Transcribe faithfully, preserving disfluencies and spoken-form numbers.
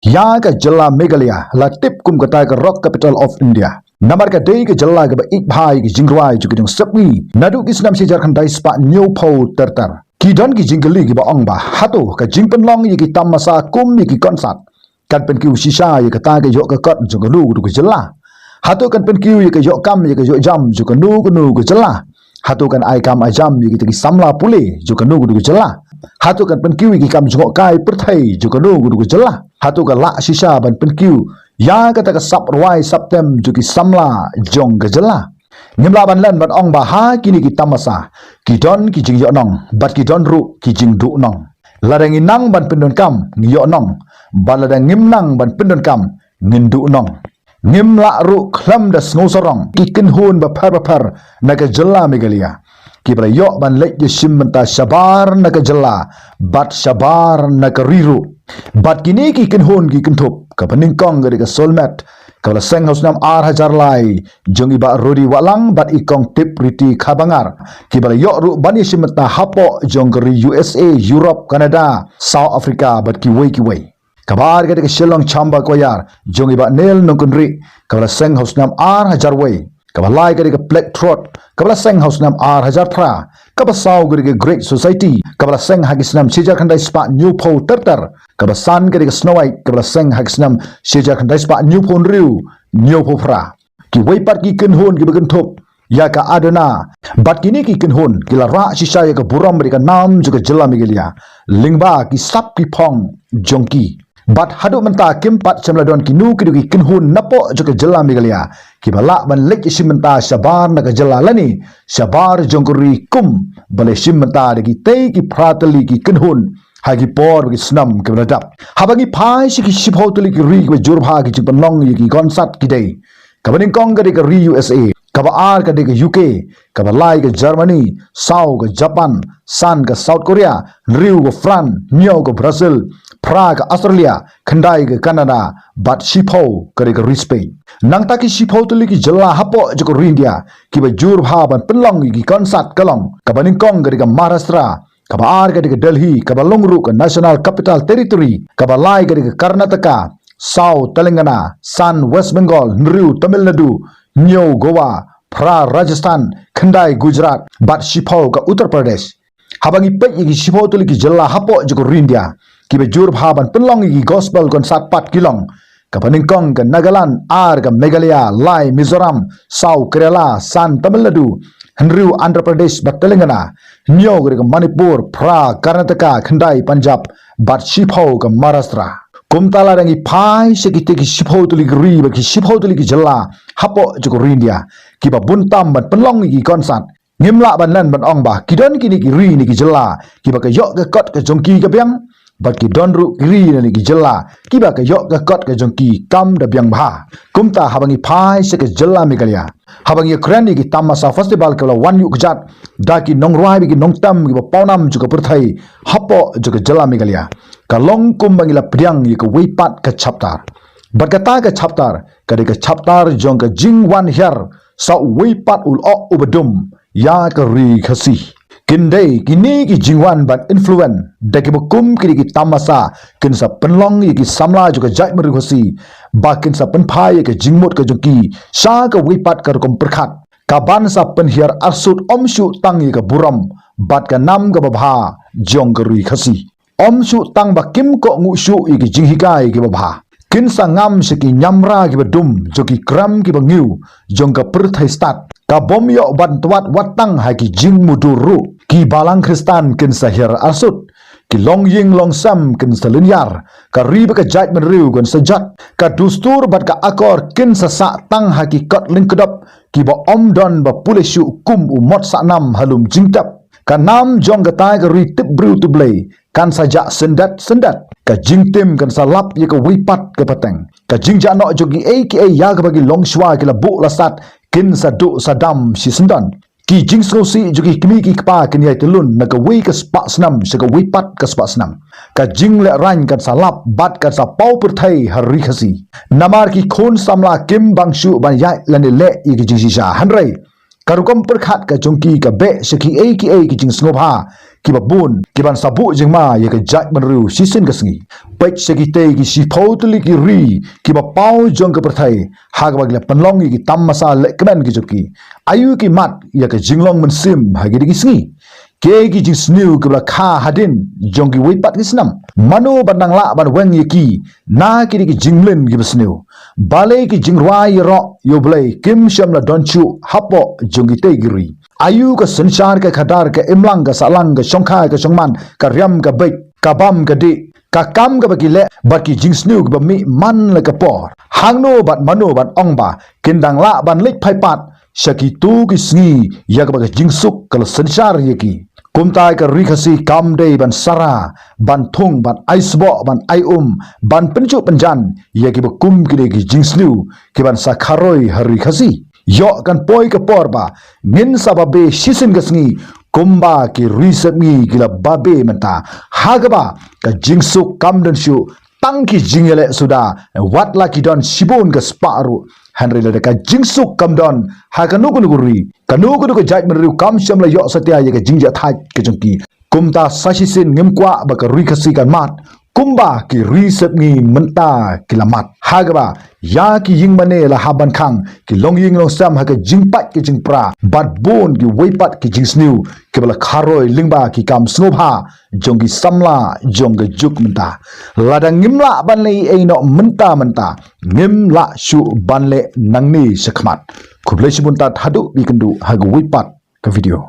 Ïa ka jylla Meghalaya la tip kum kata ka Rock Capital of India. Namar ka dei ka jylla kaba ïeit bha ïa ki jingrwai jong ki nongsepngi naduh ki snem shihajar khyndai spah hynñiewphew ter ter. Ki don ki jingkylli kiba ong ba hato ka jingpynlong ïa ki tamasa kum ïa ki concert kan pynkiew shisha ïa kata ka ïoh ka kot jong kano kano ka jylla? Hato kan pynkiew ïa ka ïoh kam ïa ka ïoh jam jong kano kano ka jylla? Hato kan ai kam ai jam ïa kita ki samla pule jong kano kano ka jylla? Hato kan pynkiew ïa ki kam jngohkai pyrthei jong kano kano ka jylla? Hato ka lah shisha ban pynkiew ïa kata ka sap rwai sap tem jong ki samla jong ka jylla? Ngim lah ban len ban ong ba ha kine ki tamasa ki don ki jingïohnong bad ki don ruh ki jingduhnong. Lada ngi nang ban pyndonkam ngi ïohnong, bad lada ngim nang ban pyndonkam ngin duhnong. Ngim lah ruh khlem da sngewsarong ki kynhun bapher bapher na ka jylla Meghalaya kiba la ïoh ban leit ïashim bynta shabar na ka jylla bad shabar na ka ri ruh. Bad kine ki kynhun ki kynthup kaba nyngkong ka dei ka Soulmate kaba la seng ha u snem ar hajar lai jong i Bah Rody Wahlang bad i Kong Tipriti Khabangar, kiba la ïoh ruh ban ïashim bynta hapoh jong ka ri U S A, Europe, Canada, South Africa bad kiwei kiwei. Kaba ar ka dei ka Shillong Chamber Choir jong i Bah Neil Nongkynrih kaba la seng ha u snem ar hajar wei. Kaba lai ka dei ka Black Throat kaba la seng ha u snem ar hajar phra. Kaba saw ka dei ka Great Society kaba la seng ha ki snem shihajar khyndai spah hynñiewphew ter ter. Kaba san ka dei ka Snow White kaba la seng ha ki snem shihajar khyndai spah hynñiewphew hynriew, hynñiewphew phra. Kiwei pat ki kynhun kiba kynthup ïa ka Adona. Bad kine ki kynhun ki la rah shisha ïa ka burom bad ïa ka nam jong ka jylla Meghalaya lyngba ki sap ki phong jong ki. Bad haduh mynta kim pat shym la don kino kino ki kynhun napoh jong ka jylla Meghalaya kiba lah ban leit ïashim bynta shabar na ka jylla lane shabar jong ka ri kum ba la ïashim bynta da kitei ki phra tylli ki kynhun ha ki por bad ki snem kiba la dep. Haba ngi phai sha ki shiphew tylli ki ri kiba jur bha ki jingpynlong ïa ki concert ki dei: kaba nyngkong ka dei ka ri U S A, kaba ar ka dei ka U K, kaba lai ka Germany, saw ka Japan, san ka South Korea, hynriew ka France, hynñiew ka Brazil, phra ka Australia, khyndai ka Canada, bad shiphew ka dei ka ri Spain. Nangta ki shiphew tylli ki jylla hapoh jong ka ri India kiba jur bha ban pynlong ïa ki concert ka long: kaba nyngkong ka dei ka Maharashtra, kaba ar ka dei ka Delhi, kaba long ruh ka National Capital Territory, kaba lai ka dei ka Karnataka, saw Telangana, san West Bengal, hynriew Tamil Nadu, hynñiew Goa, phra Rajasthan, khyndai Gujarat, bad shiphew ka Uttar Pradesh. Haba ngi peit ïa ki shiphew tylli ki jylla hapoh jong ka ri India kiba jur bha ban pynlong ïa ki gospel concert pat ki long: kaba nyngkong ka Nagaland, ar ka Meghalaya, lai Mizoram, saw Kerala, san Tamil Nadu, hynriew Andhra Pradesh bad Telangana, hynñiew ka dei ka Manipur, phra Karnataka, khyndai Punjab, bad shiphew ka Maharashtra. Kumta lada ngi phai sha kitei ki shiphew tylli ki ri bad ki shiphew tylli ki jylla hapoh jong ka ri India kiba bun tam ban pynlong ïa ki concert, ngim lah ban len ban ong ba ki don kine ki ri ne ki jylla kiba ka ïoh ka kot ka jong ki ka biang, bad ki don ruh ki ri ne ki jylla kiba ka ïoh ka kot ka jong ki kam da biang bha. Kumta haba ngi phai sha ka jylla Meghalaya, haba ngi ïakren ïa ki tamasa festival kiba la wan ïuh kjat da ki nongrwai bad ki nongtem kiba pawnam jong ka pyrthei hapoh jong ka jylla Meghalaya, ka long kumba ngi la pdiang ïa kawei pat ka chapter. Bad kata ka chapter ka dei ka chapter jong ka jingwan hiar sa uwei pat u lyoh uba dum ïa ka ri Khasi. Kin dei kine ki jingwan ban influence da kiba kum kine ki tamasa kin sa pynlong ïa ki samla jong ka jaitbynriew Khasi ba kin sa pynphai ïa ka jingmut ka jong ki sha kawei pat ka rukom pyrkhat, kaban sa pynhiar arsut ym shuh tang ïa ka burom bad ka nam kaba bha jong ka ri Khasi. Ym shuh tang ba kim kohnguh shuh ïa ki jinghikai kiba bha, kin sa ngam sha ki ñiamra kiba dum jong ki krem kiba ngiew jong ka pyrthei stad, ka bym ïoh ban twad wat tang ha ki jingmudui ruh. Ki balang Khristan kin sa hiar arsut, ki longïing longsem kin sa lynñiar, ka ri bad ka jaitbynriew kin sa jot, ka dustur bad ka akor kin sa sah tang ha ki kot lyngkdop kiba ym don ba pule shuh kum u mot sahnam ha lum jingtep. Ka nam jong kata ka ri tip briew tip Blei kan sa jah syndet syndet. Ka jingtim kan sa lap ïa kawei pat ka pateng. Ka jingjah noh jong kiei kiei ïa kaba ki longshuwa ki la buh la sat kin sa duh sa dam shisyndon. Ki jingsngewsih jong ki kmie ki kpa kin ïai tylun na kawei ka spah snem sha kawei pat ka spah snem. Ka jinglehrain kan sa lap bad kan sa paw pyrthei ha ri Khasi. Namar ki khun samla kim bang shuh ban ïaid lane leh ïa ki jingshisha, hynrei ka rukom pyrkhat ka jong ki ka beh sha kiei kiei ki jingsngewbha kiba bun kiban sa buh jingma ïa ka jaitbynriew shisien ka sngi. Peit sha kitei ki shiphew tylli ki ri kiba paw jong ka pyrthei ha kaba ki la pynlong ïa ki tamasa lehkmen ki jong ki. Aïu ki mad ïa ka jinglong mynsiem ha kitei ki sngi? Kiei ki jingsniew kiba la kha hadien jong kiwei pat ki snem? Mano ban nang lah ban weng ïa ki na kitei ki jingmlien kiba sniew? Balei ki jingrwai ïaroh ïa U Blei kim shym la don shuh hapoh jong kitei ki ri? Aïu ka synshar ka khadar, ka imlang ka sahlang, ka shongkha ka shongman, ka riam ka beit, ka bam ka dih, ka kam kaba ki leh bad ki jingsniew kiba mih man la ka por? Hangno bad mano ban ong ba kin dang lah ban leit phai pat sha kito ki sngi ïa kaba ka jingsuk ka la synshar ïa ki? Kumta ka ri Khasi kam dei ban sara, ban thung, ban ai sboh, ban ai um, ban pynjuh pynjan ïa kiba kum kitei ki jingsniew kiban sa kharoi ha ri Khasi. Ïoh kan poi ka por ba ngin sa babe shisien ka sngi kumba ki ri sepngi ki la babe mynta, ha kaba ka jingsuk kam don shuh, tang ki jingïaleh suda, wat la ki don shibun ka spah ruh. Hynrei lada ka jingsuk kam don ha kano kano ka ri, kano kano ka jaitbynriew kam shym la ïoh satia ïa ka jingjahthait ka jong ki. Kumta sa shisien ngim kwah ba ka ri Khasi kan mad kumba ki ri sepngi mynta ki la mad, ha kaba ïa ki ïingmane la hap ban khang, ki longïing longsem ha ka jingpait ka jingpra, bad bun kiwei pat ki jingsniew kiba la kharoi lyngba ki kam sngewbha jong ki samla jong ka juk mynta. Lada ngim lah ban leh ei ei noh mynta mynta, ngim lah shuh ban leh nangne shakhmat. Khublei shibun tad, haduh ba ïakynduh ha kawei pat ka video.